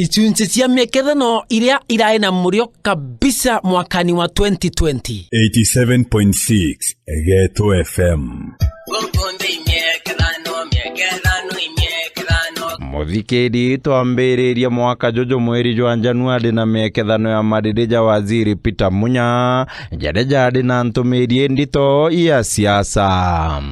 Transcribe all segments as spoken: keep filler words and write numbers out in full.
Icunci cia miekethano iria irai na murio kabisa mwakani wa twenty twenty. Eighty-seven point six Geto F M. Muthikiri, twambiririe mwaka juju mweri jwa Januari na miekethano ya mariri ja Waziri Peter Munya, jaria jari na ntumiri ndito ya siasa.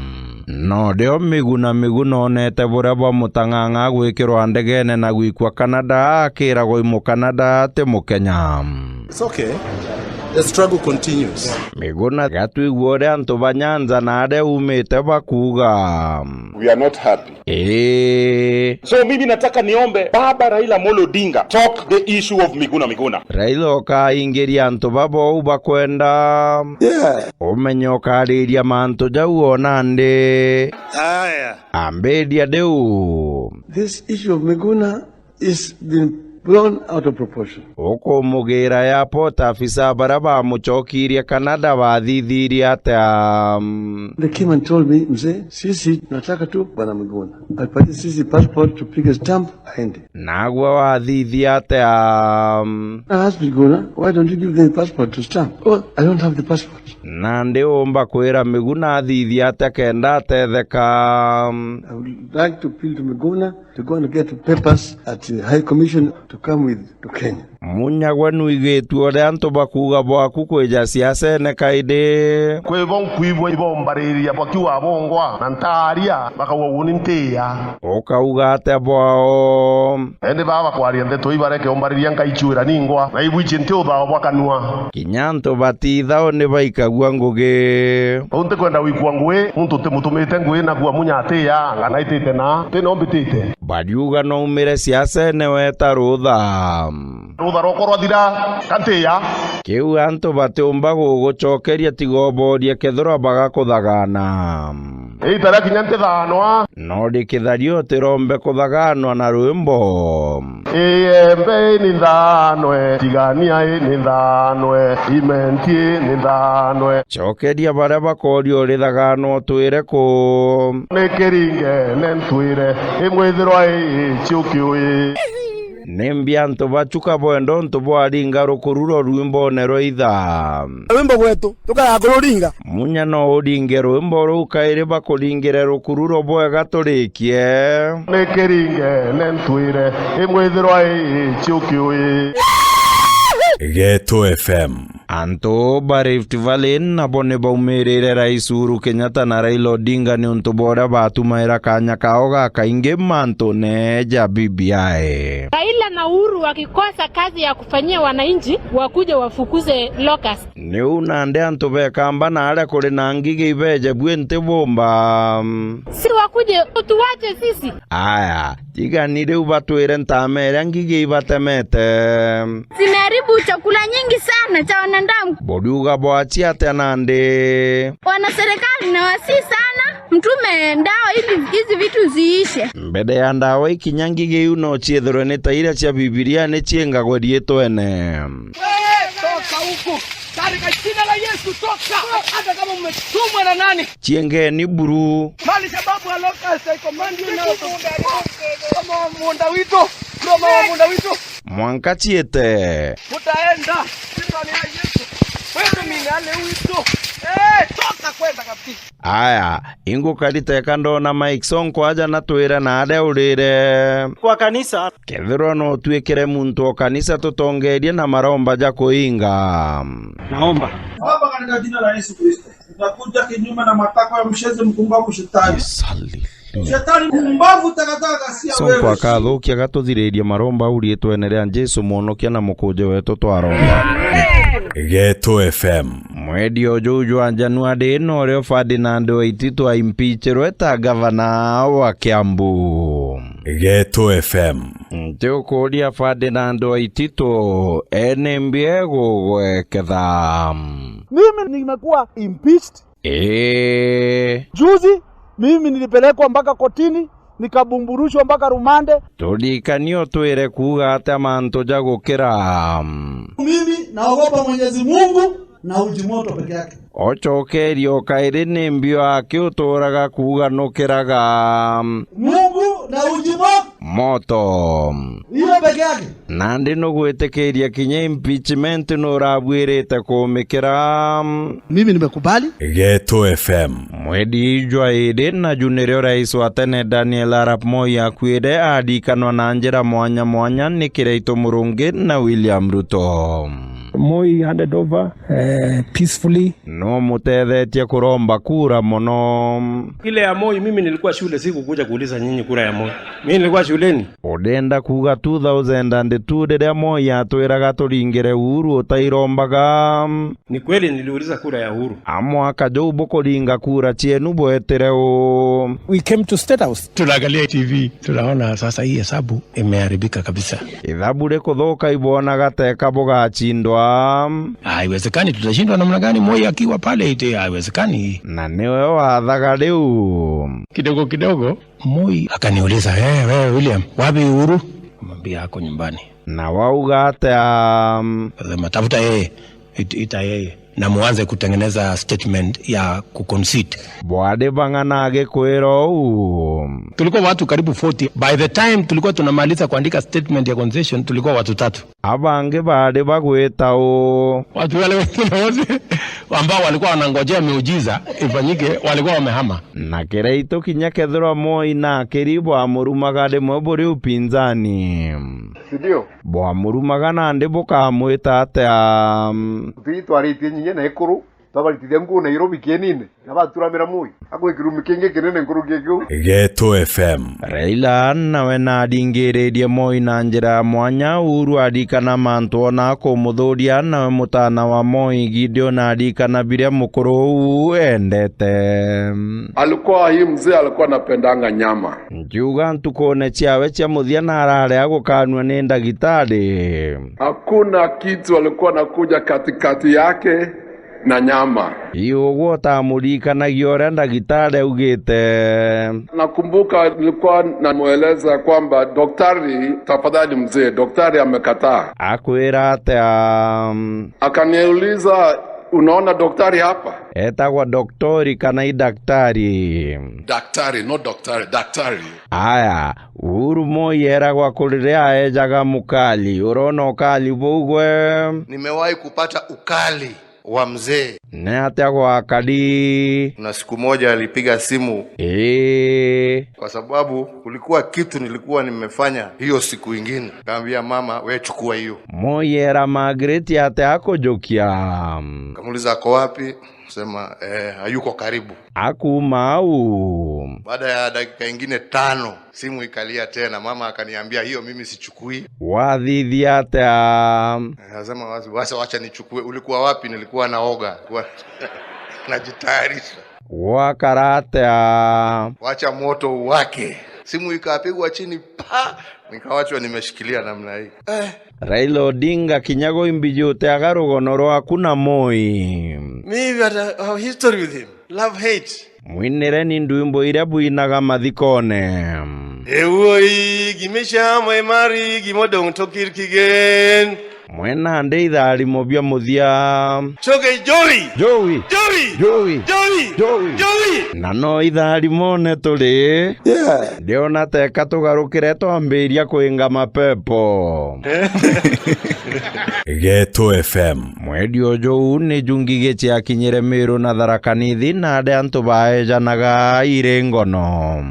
No rio Miguna Miguna onete buria bwa Mutang'ang'a gwikirwa ndegene na gwikua Canada, akiragwa i Mucanada ati Mukenya. It's okay. The struggle continues. Miguna gatwigua uria antu ba Nyanza na aria umite bakuuga. We are not happy. Ii. So mimi nataka niombe Baba Raila Amolo Odinga, talk the issue of Miguna Miguna. Raila ukaingiria antu baba uu bakwenda. Yeah. Umenye ukariria mantu jau o nandi. Aya. Ambiria riu. This issue of Miguna is been blown out of proportion. Ukumugira airport, afisa baria bamucokirie Canada bathithirie atia? They came and told me, "Mzee, sisi tunataka tu Bwana Miguna apatie sisi passport, tupige stamp, aende." Nagwe wathithia atia? I asked Miguna, "Why don't you give them passport to stamp?" "Oh, I don't have the passport." Nandi umba kwira Miguna athithia atia kenda atetheka? I would like to appeal to Miguna to go and get papers at the High Commission to come with to Kenya. Munya, gwe nwigitue uria antu bakuuga bwaku kwija siasene kairi? Kwi bo nkwigua ibombariria bakiuga bongwa na ntaaria, bakauga uuni ntiia. Ukauga atia bwao? Indi baba bakwaria ndeto ibareke umbariria nkaichuira ningwa, na ibwichi nti uthao bwa kanua. Kinya antu batithao ni baikagua ngugi. Riu ntikwenda gwikua ngui, muntu utimutumite ngui, nakua Munya atiia, anga naitite na, ti no mbitite. Bariuga no umire siasene weta rutha. Rutha rwakwa rwathira, ka ntiia. Kiu antu batiumba gugucokeria, tiga uborie kethirwa bagakuthagana. Iita ria kinya ntithaanwa. No rikitharia utirombe kuthaganwa na rwimbo. Iembe ni nthaanwe, tigania ni nthaanwe, imenti ni nthaanwe. Cokeria baria bakoria urithaganwa utwire ku? Ni kiringene ntwire, imwithirwa ii ciukiui. Nimbi antu bachuka bwenda untu bwaringa rukururo rwimbone rwa itha? Rwimbo gwetu, tukaraga kururinga. Munya no uringe rwimbo ruu kairi bakuringire rukururo bwega turikie? Ni kiringene ntwire, imwithirwa ii ciukiui. Geto F M. Antu ba Rift Valley nabo ni baumirire Rais Uhuru Kenyatta na Raila Odinga niuntu bwa uria batumaira kanya kao gakaingi mantune ja B B I. Raila na Uhuru wakikosa kazi ya kufanyia wananchi, wakuje wafukuze locust. Niu nandi antu bekamba na aria kuri na ngigi ibeje bwi nti bumba. Si wakuje utuwache sisi? Aya, tigani riu batwire ntama iria ngigi ibatemete. Zimeharibu chakula nyingi sana cha wanadamu. Buriuga bwachi atia nandi? Wana serikali, nawasihi sana, mtume ndawa ili hizi vitu ziishe. Mbere ya ndawa ikinya, ngigi iu no ciethirwe ni ta iria cia Bibiriani ciingagwe riitwene. Wewe toka huku. Katika jina la Yesu, toka. Hata kama umetumwa na nani. Ciengeni buru. Mali sababu ya locust, I command you now to, from our munda wito, from our munda wito. Mwanka ciete. Mutaenda. Jina la Yesu. Wewe mimi ale wito. Eh, toka kwenda kabisa. Aya, ingukari teka ndona Mike Sonko aja na twire na aria urire. Kwa kanisa. Kethirwa no utwikire muntu o kanisa, tutongerie na maromba ja kuinga. Naomba. Baba, katika jina la Yesu Kristo, tunakuja kinyume na matakwa ya mshenzi mpumbavu shetani. Sali. Shetani mpumbavu, takataka, si ya Sonko wewe. Akathukia, gatuthiririe maromba au riitwene ria Jesu, mwonokia na mukunje wetu, twaromba. Geto F M. Mweri o juu jwa Januari ino, rio Ferdinand Waititu aimpeachirwe ta gavana wa Kiambu. Geto F M. Ntiukuria Ferdinand Waititu, ene mbie gugweketha. Mimi nimekuwa impeached. Ee. Juzi, mimi nilipelekwa mpaka kotini, nikabumburushwa mpaka rumande. Turirikanie utwire kuuga atia mantu ja gukira. Mimi naogopa Mwenyezi Mungu na uji moto peke yake. Ocokeria o kairi, ni mbio aki uturaga kuuga nukiraga? Mungu Na uji mo- Moto. Hiyo peke yake. Nandi nugwitikiria kinya impeachment nurabuirite kumikira. Mimi nimekubali. Geto F M. Mweri jwa iri na ju nirio rais wa tene Daniel Arap Moi akuire, arikanwa na njira mwanya mwanya ni Kiraitu Murungi na William Ruto. Moi handed over, eh, peacefully. Numutethetie kuromba kura mono. Ile ya Moi, mimi nilikuwa shule, sikukuja kuuliza nyinyi kura ya Moi. Mimi nilikuwa shuleni. Udenda kuuga two thousand and two riria Moi atwiraga turingire Uhuru utairombaga? Ni kweli niliuliza kura ya Uhuru. A mwaka juu bukuringa kura cienu bwetire u? We came to State House. Tunaangalia T V, tunaona sasa hii hesabu imeharibika kabisa. Ithabu rikuthuka ibwonaga teka bugacindwa. Haiwezekani, tutashindwa namna gani Moi akiwa pale? Ite, haiwezekani. Na niwe wathaga riu. Kidogo kidogo, Moi akaniuliza, "Eh, wewe William, wapi Uhuru?" Mwambia ako nyumbani. Na wauga atia? Akasema, "Tafuta yeye, it-, ita yeye, na muanze kutengeneza statement ya kuconcede." Bwari bang'ana agikwira uu? Tulikuwa watu karibu forty. By the time tulikuwa tunamaliza kuandika statement ya concession, tulikuwa watu tatu. Abangi bari bagwita uu? Watu wale wengine wote ambao walikuwa wanangojea miujiza ifanyike, walikuwa wamehama. Na Kiraitu kinya kethirwa Moi na akiri bwamurumaga rimwe buri upinzani. Si ndio? Bwamurumaga nandi bukamwita atia? Tuti twaritie nyinya na ikuru, twabaritithia nguo Nairobi kienine, na baturamira Moi. Akwi kirumi kingi kinene nkuruki ya kiu. Geto F M. Raila nawe naringiririe Moi na njira ya mwanya, Uhuru arikana mantu ona akumuthuria, nawe mutana wa Moi Gideon arikana biria mukuru uu endete. Alikuwa, hii mzee alikuwa anapendanga nyama. Nkiuga ntukune ciawe cia muthia narare agukanua ni ndagitari. Hakuna kitu alikuwa anakuja katikati yake na nyama. Ii ugwe utamuririkanagia uria ndagitari augite? Nakumbuka nilikuwa namweleza kwamba, "Daktari, tafadhali mzee, daktari amekataa." Akwira atia? Akaniuliza, "Unaona daktari hapa?" Etagwa doktori kana i daktari? Daktari, not daktari, daktari. Aya, Uhuru Moi eragwa kuri riria aejaga mukali. Urona ukali buu gwe? Nimewahi kupata ukali wa mzee. Ni atia gwakari? Kuna siku moja alipiga simu. Ii. Kwa sababu kulikuwa kitu nilikuwa nimefanya hiyo siku ingine. Kaambia mama, "We chukua hiyo." Moi era Margaret atia akujukia? Kamuuliza, "Ako wapi?" Sema, "Eh, hayuko karibu." Akuuma au. Baada ya dakika ingine tano, simu ikalia tena. Mama akaniambia, "Hiyo mimi sichukui." Wathithia atia? Akasema, "Basi, basi wacha nichukue." "Ulikuwa wapi?" "Nilikuwa naoga. Nilikuwa najitayarisha." Gwakara atia? "Wacha moto uwake." Simu ikapigwa chini, pa! Nikawachwa nimeshikilia namna hii. Eh. Raila Odinga kinya gwimbijute aga rugono rwaku na Moi. Me, what a, our history with him. Love, hate. Mwinireni ndwimbo iria bwinaga mathikone. Ewoi, gimisha mwemari, gimodong tokirkigen. Mwena ndi itharimo bia muthia. Choke Joey. Joey. Joey. Joey. Joey. Joey. Joey. Na no itharimone turi. Yeah. Ndiona teka tugarukire twambiria kwinga mapepo. Geto F M. Mwendi uju ni ju ngigi ciakinyire Miru na Tharaka Nithi, na aria antu baejanaga iri ngono.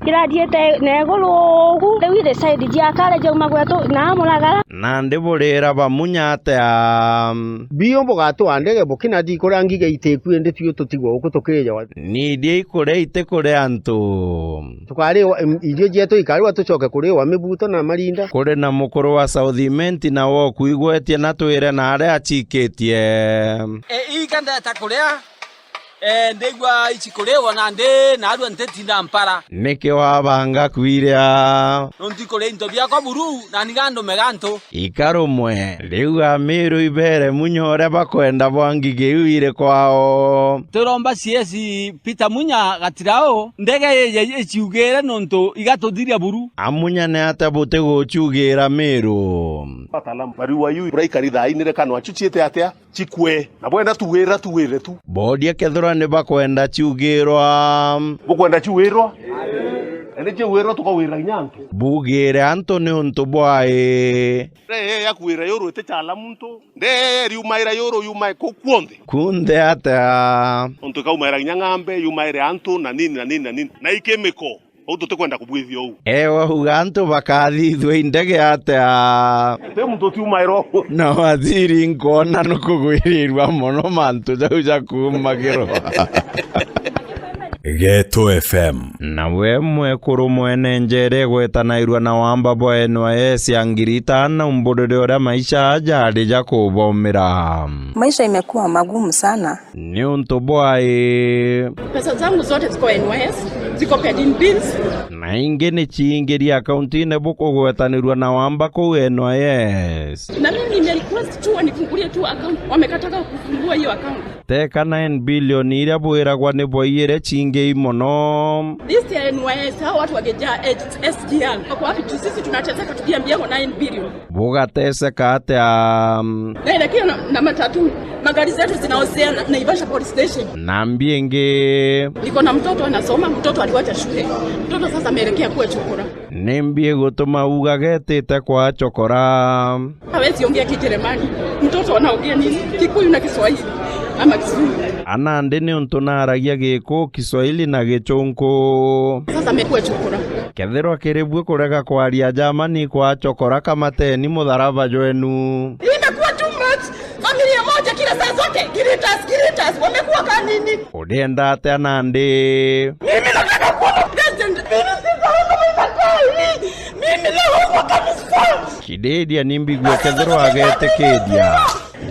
Kirathiite na iguru ugu, riu ithe side cia kare jauma gwetu na amuragara. Nandi burira bamunya atia? Biu bugatwaa ndege bukina thii kuria ngige itiku, indi tui tutigwa uku tukijawa. Ni iria ikuria itikuria antu. Tukariwa, em, irio cietu ikariwa tucoke kuriwa mibuto na marinda. Kuri na mukuru wa South Imenti nawe ukuigwetie na twire na aria acikitie. E, ika ndeta kuria, e, ndigua ici kuriwa na ndi narua ntitinda mpara. Niki wabanga kwiria? Nontu ikuria into biakwa buru, na niga ndume gantu. Ikarumwe, riu Amiru ibere munya uria bakwenda bwa ngigi iu iri kwao. Turomba C S Peter Munya Gatirao, ndege ije iciugire nontu igatuthiria buru. Amunya ni atia butiguciugira Miru? Wataalamu, barua iu buraikari thaa inire kana acu ciite atia? Cikue. Na bwenda tuwira, tuwire tu. Boria kethirwa ni bakwenda ciugirwa. Bukwenda ciwirwa? Na niki wira tukawira kinya antu? Bugire antu ni untu bwai. Ndee ya kwira yuru iti chala muntu. Ndee riumaira yuru yumae ku kuonthe. Kunthe atia? Untu kaumaira kinya ng'ambe, yumaire antu na nini na nini na nini. Na ikimiko. Uu tutikwenda kubwithia uu. Ewa uga antu bakathithua indege atia? Ti muntu utiumaira uu. Na waziri nkwona nukugwirirua mono mantu jau ja kuumagirwa. Geto F M. Na we mwekuru mwene njera igwetanairua na wamba bwa N Y S ya ngiri itano, umburire uria maisha jari ja kubomira. Maisha imekuwa magumu sana. Ni untu bwai. Pesa zangu zote ziko N Y S, ziko pending bills. Na ingi ni ciingiri akauntiine bukugwetanirua na wamba kuu N Y S. Na mimi nime request tu wanifungulie tu account. Wamekataa kufungua hiyo account. Teka nine billion iria bwiragwa ni bwaiyire ciingii mono. This year N Y S, hao watu wangejaa S G R. Wako wapi? Juu sisi tunateseka tukiambiwa nine billion. Bugateseka atia? Naelekea na, na matatu. Magari zetu zinaozea na, Naivasha Police Station. Na mbi ingi. Niko na mtoto anasoma, mtoto aliwacha shule. Mtoto sasa ameelekea kuwa chokora. Ni mbi igutuma uga getite kwa chokora? Hawezi ongea Kijerumani. Mtoto anaongea nini? Kikuyu na Kiswahili ama Kizungu. Anandi ni untu naaragia Giku, Kiswahili na Gichunku. Sasa amekuwa chokora. Kethirwa kiri bui kurega kwaria Germany kwa chokora, kamateni mutharaba jwenu. Imekuwa too much. Familia moja kila saa zote. Kilometers, kilometers. Wamekuwa kaa nini? Urienda atia nandi? Mimi nataka kuona president. Mimi sitaona matawi. Mimi naomba kabisa. Kidiria ni mbigua kethirwa agetikiria.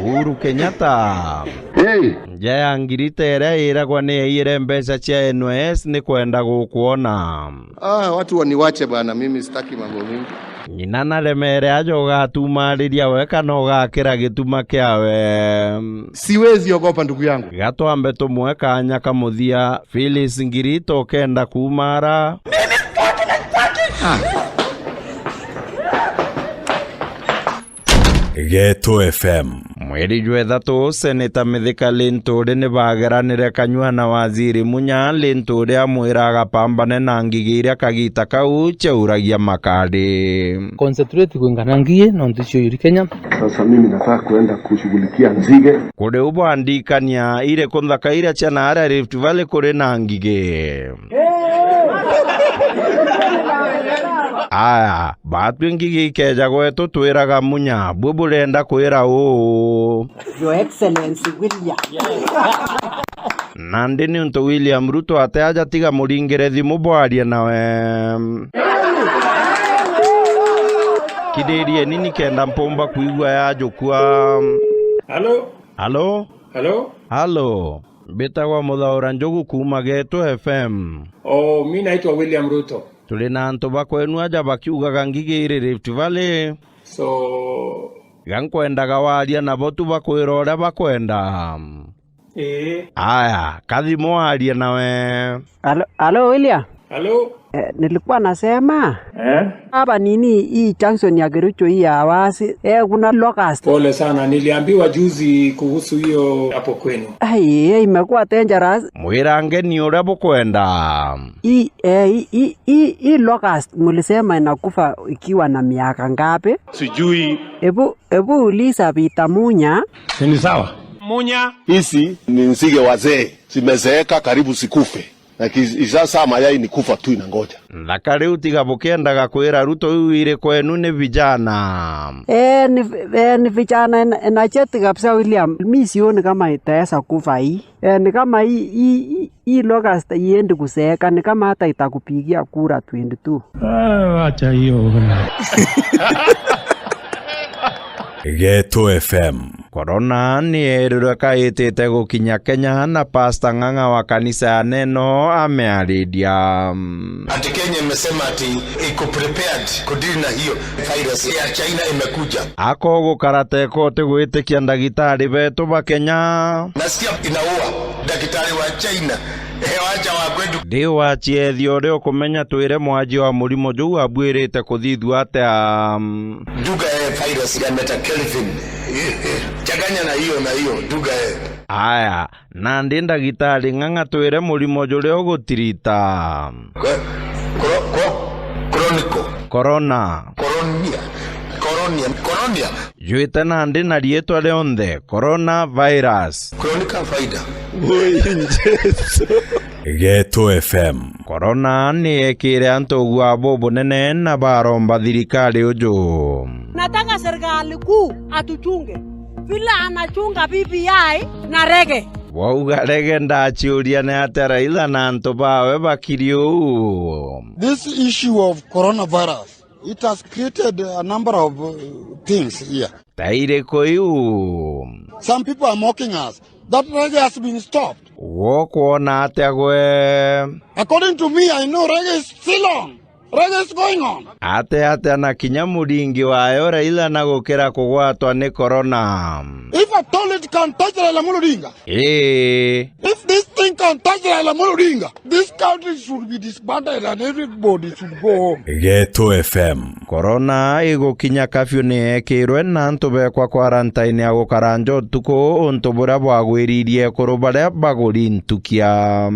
Uhuru Kenyatta. Hey. Nja ya ngirita iria iragwa ni yaiyire mbeca cia N Y S ni kwenda gukwona. Ah, watu waniwache bana, mimi sitaki mambo mingi. Ng'ina naremere aja ugatumaariria we kana ugakira gituma kiawe. Siwezi ogopa, ndugu yangu. Gatwambe tumwe kaanya ka muthia. Phyllis Ngirito ukenda kumaara. Mimi sitaki na sitaki. Ah. Geto F M. Mweri jwa ithatu, Seneta Mithika Linturi ni bageranire kanyua na Waziri Munya. Linturi amwira agapambane na ngigi iria kagita kau ciauragia makari. Concentrate kwingana ngigi nontu cio yuri Kenya. Sasa mimi nataka kuenda kushughulikia nzige. Kuri u bwandikania iriku nthaka iria cia naaria Rift Valley kuri na ngigi? Aya, batwi ngigi ikeeja gwetu twiraga Munya, bui burenda kwira uu? Your Excellency William. Nandi niuntu William Ruto ate aja tiga muringire thimu bwarie nawe. Kithirieni nikenda mpumba kwigua yajukua. Halo? Halo? Halo? Halo? Mbitagwa Muthaura Njugu kuuma Geto F M. Oh, mi naitwa William Ruto. Turi na antu ba kwenu aja bakiugaga ngigi iri Rift Valley. So, ga nkwendaga waria nabo tu bakwira uria bakwenda. Ii. Aya, kathimo warie nawe. Alo, alo, William? Halo? Eh, nilikuwa nasema, eh? Hapa nini hii junction ya Kericho hii ya Awasi, eh, kuna locust. Pole sana, niliambiwa juzi kuhusu hiyo hapo kwenu. Ai, eh, imekuwa dangerous. Mwirange ni uria bukwenda. Hii, eh, hii, hii, hii, hii locust mlisema inakufa ikiwa na miaka ngapi? Sijui. Ebu, ebu uliza Peter Munya. Si ni sawa? Munya. Hizi ni nzige wazee, zimezeeka karibu zikufe. Na ki-, izasaa mayai ni kufa tu inangoja. Nthaka riu tiga bukiendaga kwira Ruto iu iri kwenu ni vijana. Eh, ni vi-, eh, ni vijana ena-, energetic kabisa, William. Mi sioni kama itaweza kufa hii. Eh, ni kama hii, hii, hii, hii locust iendi kuseeka, ni kama hata itakupigia kura twenty two. Ah, wacha hiyo bwana. Geto F M. Corona ni erirwe kaitite gukinya Kenya, na Pastor Ng'ang'a wa kanisa ya Neno ameariria. Ati Kenya imesema ati iko prepared kudeal na hiyo virus ya China imekuja. Ako gukara teko utigwitikia ndagitari betu ba Kenya. Nasikia inaua daktari wa China. Eh, wacha wa kwetu. Ndi wa ciethio uria ukumenya twire mwanjia wa murimo juu abuirite kuthithua atia. Nduga e virus ya meta Kelvin. Changanya na hiyo, na hiyo, nduga e. Aya, nandi ndagitari Ng'ang'a twire murimo juria ugutirita. Kwe-, Cro-, cro-, chronicle. Corona. Coronia. Coronia. Coronia. Jwite nandi na riitwa rionthe, coronavirus. Chronica faida. Ui Jesu. Geto F M. Corona ni yekire antu ugua bubunene na baromba thirikari uju. Nataka serikali kuu atuchunge vile anachunga B B I na rege. Wauga rege ndaciuria ni atia Raila na antu bawe bakiri uu. This issue of coronavirus, it has created a number of, uh, things here. Ta iriku iu? Some people are mocking us that reggae has been stopped. Gwo kwona atia gwe? According to me, I know reggae is still on. Reggae is going on. Ate atia na kinya muringi wayo Raila na gukira kugwatwa ni corona? If at all it can touch Raila Amolo Odinga, ii. If this thing can touch Raila Amolo Odinga, this country should be disbanded and everybody should go home. Geto F M. Corona igukinya kafyu ni yekirwe na antu bekwa quarantine ya gukara nja utuku, untu buria bwagwiririe ekuru baria baguri ntukia.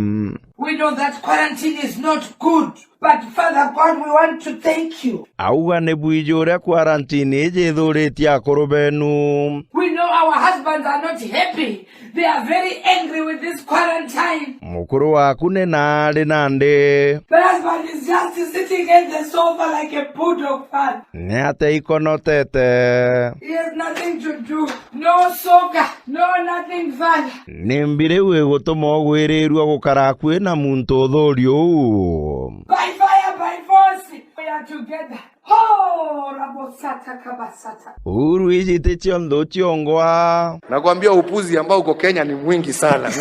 We know that quarantine is not good, but Father God, we want to thank you. Auga ni bwiji uria quarantine iji ithuritie akuru benu. We know our husbands are not happy. They are very angry with this quarantine. Mukuru waku ni naari nandi. My husband is just sitting in the sofa like a bulldog, Father. Ni atia ikonotete? He has nothing to do. No soccer, no nothing, Father. Ni mbi riu igutuma ugwirirua gukara akui na muntu uthuri uu? By fire, by force, we are together. Ho, rabosata kabasata. Uru iji ti cionthe uciongwa. Nakwambia upuzi ambao uko Kenya ni mwingi sana.